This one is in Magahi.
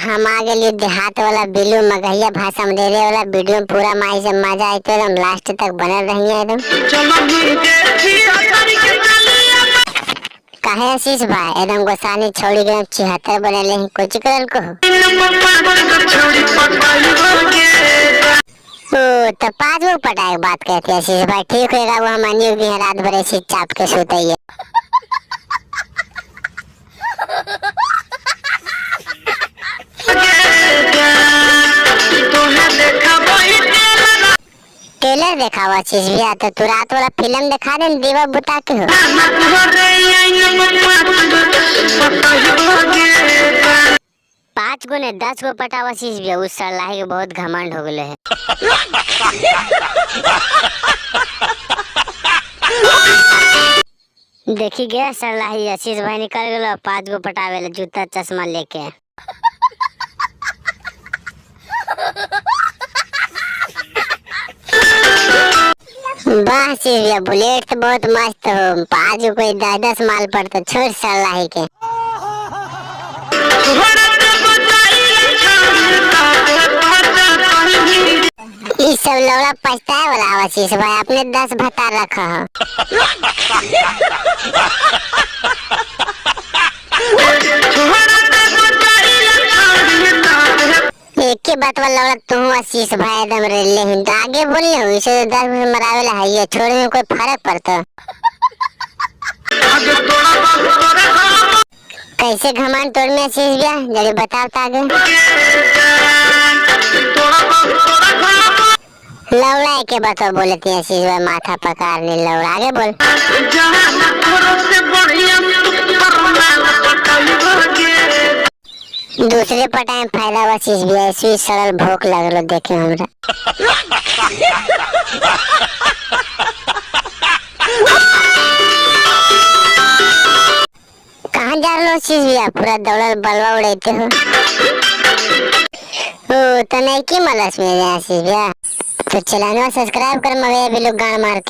हम आ गेलियो देहात वाला बिलू मगहिया भाषा में देने वाला वीडियो में पूरा माई से मजा आते एकदम लास्ट तक बनल रही एकदम। काहे आशीष भाई एकदम गोसानी छोड़ी के 76 बनले हैं कुछ करल को ओ तो 5 गो पटाए के बात कहते हैं आशीष भाई। ठीक होएगा वो हम अनियो भी रात भर ऐसे चाप के सोते। टेलर देखावा आशीष भैया तो तू रात वाला फिल्म दिखा दे दीवा बुता के हो। 5 गो ने 10 गो पटावा आशीष भैया उस सरलाही के बहुत घमंड हो गए है। देखी गया सरलाही आशीष भाई निकल गलो 5 गो पटावे ले जूता चश्मा लेके। वाह आशीष भैया बुलेट तो बहुत मस्त हो, 5 गो कोई 10-10 माल पड़ता छोड़ सरलाही के। इस सब लौड़ा पछताए वाला आशीष भाई अपने 10 भत्ता रखा हो। एक ही बात वाला लौड़ा तू आशीष भाई एकदम रेले हिंद तो आगे बोल हो इसे तो 10 मरावे ला है छोड़े में कोई फर्क पड़ता। कैसे घमान तोड़ में आशीष भैया जल्दी बताओ तो आगे। लौड़ा के बात बोले थे आशीष भाई माथा पकार नहीं लौड़ा आगे बोल। दूसरे पटाए में फायदा आशीष भैया ऐसी ही सरल भूख लगलो देखे हमरा। कहाँ जा रहे हो आशीष भैया पूरा दौड़ल बलवा उड़ाते हो। ओ तो नहीं की मलस में आशीष भैया तो चैनल सब्सक्राइब कर मगे अभी लोग गान मार के।